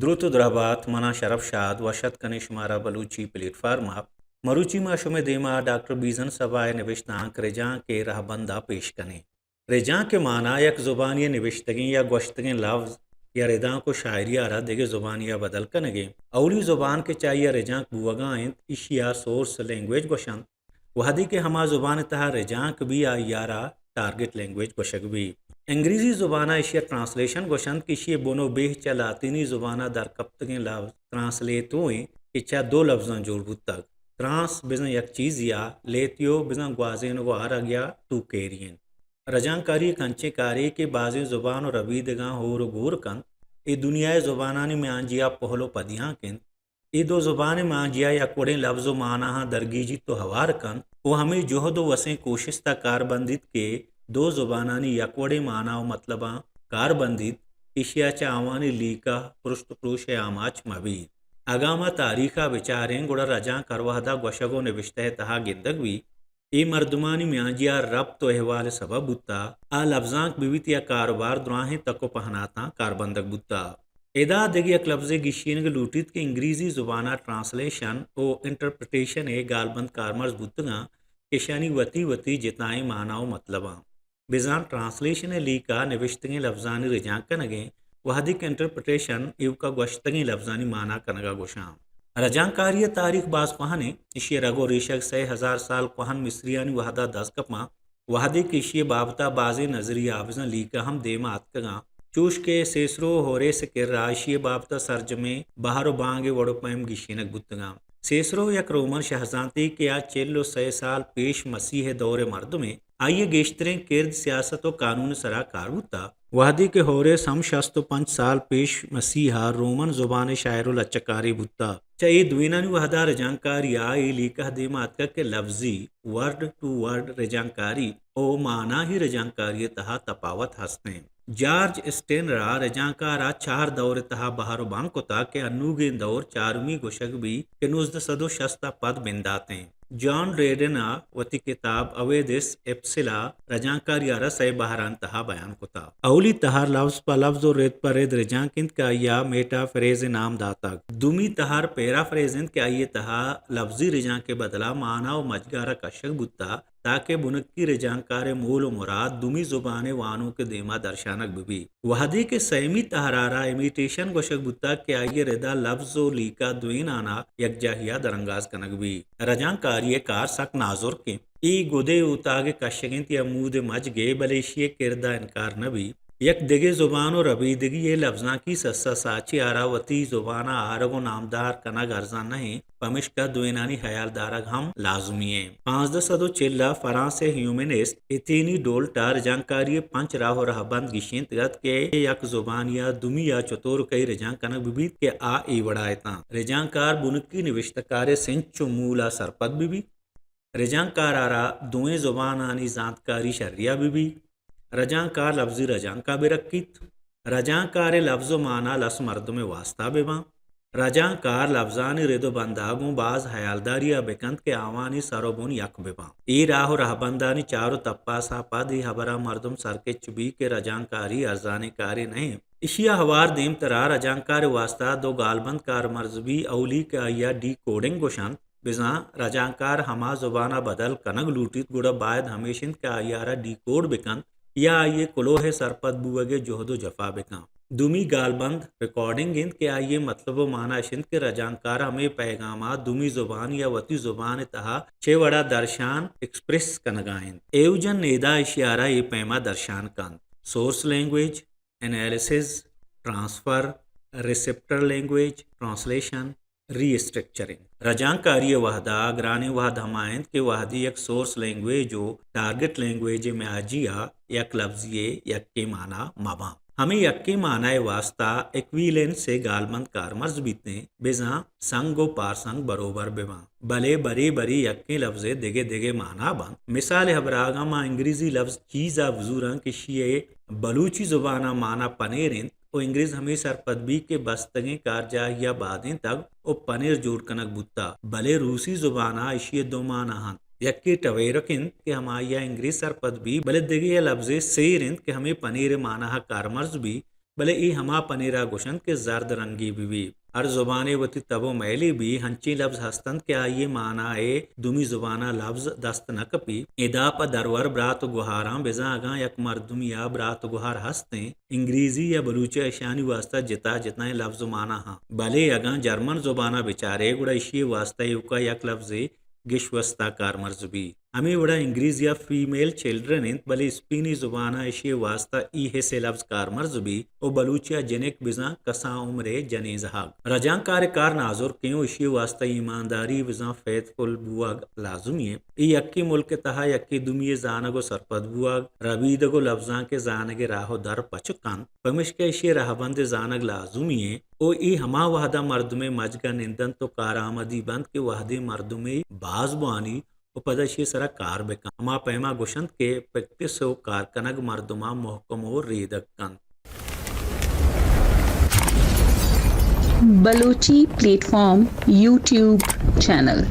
دروت و درہبات، منا شرف شاد وش اتک کنیں شمارا بلوچی پلیٹ فارم ء۔ مروچی ما شمئے دیما ڈاکٹر بیزن صبا ء نبشتانک رجانک ء رہبند ء پیش کنیں۔ رجانک ء مانا یک زبانی ء نبشتگیں یا گوشتگیں لفظ یا ردانک و شاعری ء را دگہ زبانی ء بدل کنگیں۔ اولی زبان کہ چہ آئی ء رجانک بوگا انت، ایشی ء سورس لینگویج گوشنت۔ وہدے کہ ہما زبان ء تہا رجانک بی، آئی ء را ٹارگٹ لینگویج گوشگ بی۔ انگریزی زبان ء ایشی ء ٹرانسلیشن گوشنت کہ ایشی ء بن و بیہ چہ لاطینی زبان ء درکپتگیں لفظ ٹرانسلیتو انت کہ چہ دو لفظاں جوڑ بوتگ۔ ٹرانس بزاں یک چیزے ء، لیتیو بزاں گوازینگ و آرگ یا ٹو کیری انت۔ رجانکاری یک انچیں کارے کہ بازیں زبان و ربیدگاں ہور و گور کنت۔ اے دنیا ء زبانانی میانجی ء پہل و پدیانک انت۔ اے دو زبان ء میانجی ء یک وڑیں لبز و ماناہاں درگیجیت و ہوار کنت و ہمے جہد و وسیں کوشست ء کار بندیت کہ دو زبانانی یک وڑیں مانا و مطلباں کار بندیت، ایشی ء چہ آوانی لیکہ پرشت و پروش ء آماچ مہ بیت۔ اگاں ما تاریخ ء بچاریں، گڑا رجانک ہر وہد ء گوشگ و نبشتہ ء تہا گندگ بیت۔ اے مردمانی میانجی ء ربط و احوال ء سبب بوتا، آ لبزانک بہ بیت یا کاروبار، دراہیں تک و پہناتاں کار بندگ بوتا۔ ادا دگہ یک لبزے گیشینگ لوٹیت کہ انگریزی زبان ء ٹرانسلیشن و انٹرپریٹیشن ء گالبند کارمرز بوتگاں کہ اشانی وتی وتی جتائیں مانا و مطلباں۔ بزاں ٹرانسلیشن ء لیکہ نبشتگیں لبزانی رجانک کنگیں، وہدے کہ انٹرپریٹیشن ایوکا گوشتگیں لبزانی مانا کنگا گوشاں۔ رجانکاری ء تاریخ باز کوہن انت، ایشی ء رگ و ریشگ سئے ہزار سال کوہن مصریانی وہدا دست کپاں۔ وہدے کہ ایشی ء بابت ء بازیں نظریہ بزاں لیکہ ہم دیما اتکگاں، چوش کہ سیسرو و ہوریس ء کرا ایشی ء بابت ء سرجمیں بہر و بانگ ء وڑ و پیم گیشینگ بوتگاں۔ سیسرو یک رومن شہزانتے کہ آ چل و سئے سال پیش مسیح ء دور ء مردمے، آئی ء گیشتریں کرد سیاست و قانون ء سرا کار بوتا، وہدے کہ ہوریس ہم شست و پنچ سال پیش مسیح ء رومن زبان ء شاعر و لچہ کارے بوتا۔ چہ اے دوئینانی وہدا رجانکاری ء اے لیکہ دیما اتکگ کہ لفظی، ورڈ ٹو ورڈ رجانکاری، و معناہی رجانکاری ء تہا تپاوت ہست انت۔ جارج اسٹینر ء رجانکار ء چار دور ء تہا بہر و بانگ کتگ کہ انوگیں دور چارمی گوشگ بیت کہ نوزدہ سد و شست ء پد بندات انت۔ جان ڈریڈن ء وتی کتاب اویدس ایپسل ء رجانکاری ء را سئے بہرانی تہا بیان کتگ۔ اولی تہر لفظ پہ لفظ و رد پہ رد رجانک انت کہ آئی ء میٹافریز ء نام داتگ۔ دومی تہر پیرافریز انت کہ آئی ء تہا لفظی رجانک ء بدلا مانا و مجگ ء را کشگ بوتگ۔ تاکہ بنکی رجانکار ء مول و مراد دومی زبان ء وانوک ء دیما درشانگ بہ بیت۔ وہدے کہ سیمی تہر ء را امیٹیشن گوشگ بوتگ کہ آئی ء ردا لبز و لیکہ دوئینان ء یکجاہی ء درانگاز کنگ بیت۔ رجانکاری ء کار سک نازرک انت۔ اے گد ء اوتاگ ء کشگ انت یا مود ء مجگ ء، بلے ایشی ء کرد ء انکار نہ بیت۔ یک دگہ زبان و ربیدگی ء لبزانکی سسا ساچی ء را وتی زبان ء آرگ و نامدار کنگ ارزان نہ انت۔ پمشکا دوئینانی ہیال دارگ ہم لازمی انت۔ پانزدہ سد و چل ء فرانس ء ہیومنسٹ اتینی ڈولٹ ء رجانکاری ء پنچ راہ و رہبند گیشینتگ ات کہ یک زبانی ء دومی ء چطور کئی رجانک کنگ بہ بیت کہ آ اے وڑا اتاں۔ رجانکار بنکی نبشتہ کار ء سنچ و مول ء سرپد بہ بیت۔ رجانکار ء را دوئیں زبانانی زانتکاری شریا بہ بیت۔ رجانکار لبزی رجانکا بہ رکیت۔ رجانکار ء لبز و مانا لس مردم ء واستا بہ باں۔ رجانکار لبزانی رد و بندا گوں باز ہیالداری ء بہ کنت کہ آوانی سر و بن یک بہ باں۔ اے راہ و رہبندانی چار و تپاسا پد اے ہبرا مردم سرکچ بی کہ رجانکاری ارزانیں کارے نہ انت۔ اشیا ہوار دیمترا رجانکار ء واستا دو گالبند کارمرز بی، اولی کہ آئیا ڈی کوڈنگ گوشنت، بزاں رجانکار ہما زبان ء بدل کنگ لوٹیت، گڑا باید ہمیش انت کہ آئی ء را ڈیکوڈ بہ کنت یا آئی ء کلوہ ء سرپد بوگ ء جہد و جفا بہ کنت۔ دومی گالبند ریکارڈنگ انت کہ آئی ء مطلب و مانا اش انت کہ رجانکار ہمے پیغام ء دومی زبان یا وتی زبان ء تہا چے وڑا درشان، ایکسپریس، کنگا انت۔ ایوجن نیدا اشی ء را اے پیما درشان کنت۔ Source language, analysis, transfer, receptor language, translation, restructuring. رجانکاری ء وہدا گرانیں وہد ہما انت کہ وہدی یک سورس لینگویج و ٹارگٹ لینگویج ء میاجی ء یک لبزی ء یکیں مانا مہ باں۔ ہمے یکیں مانا ء واستا ایکویلنس ء گالبند کارمرز بیتیں، بزاں سنگ و پارسنگ بروبر بہ باں، بلے برے برے یکیں لبز ء دگہ دگہ مانا بنت۔ مثال ء ہبراگاں ما انگریزی لبز چیز ء بزوراں کہ اشی ء بلوچی زبان ء مانا پنیر انت، و انگریز ہمے سرپد بیت کہ بستگیں کارجاہی ء بادینتگ و پنیر جوڑ کنگ بوتگ، بلے روسی زبان ء ایشی ء دو مانا انت۔ یکے ٹویرک انت کہ ہمائی ء انگریز سرپد بیت، بلے دگہ ء لبزے سیر انت کہ ہمے پنیر ء مانا ء کارمرز بیت بلے اے ہما پنیر ءَ گوش انت کہ زرد رنگی بہ بی۔ ہر زبانے وتی تب ءُ مئیلے بی، ہنچیں لبز ہست انت کہ آئی ءِ مانا ءِ دومی زبان ءَ لبز دست نہ کپی۔ ادا پہ درور برات ءُ گہاراں، بزاں اگاں یک مردمے ءَ برات ءُ گہار ہست انت، انگریزی یا بلوچی ءَ اشانی واستا جتا جتائیں لبز ءُ مانا ہاں۔ بلے اگاں جرمن زبان ءَ بچارے، گڑا اشی ءِ واستا ایوکا یک لبزے گیشوستا کارمرز بی۔ ہمے وڑا انگریزی ءَ فیمیل چلڈرن انت، بلے اسپینی زبان ءَ اشی ءِ واستا ای ہسے لبز کارمرز بی ءُ بلوچی ءَ جنک بزاں کسان عمرے جنین زہگ۔ رجانکار ءِ کار نازرکیں ءُ اشی ءِ واستا ایمانداری بزاں فیتھفل بوگ لازمی انت۔ اے یکے ملک ءِ تہا یکے دومی ءِ زانگ ءُ سرپد بوگ، ربیدگ ءُ لبزانک ءِ زانگ ءِ راہ ءُ در پچ کنت، پمیشکا اشی ءِ رہبند ءِ زانگ لازمی انت ءُ اے ہما وہد ءَ مردم ءِ مجگ ءَ نندنت ءُ کارآمدی بنت کہ وہدے مردمے باز بوانی ءُ پدا اشی ءِ سرا کار بہ کن۔ ہما پیما گوش انت کہ پریکٹس ءُ کار کنگ مردماں مہکم ءُ ریدگ کنت۔ Balochi plate form YouTube channel.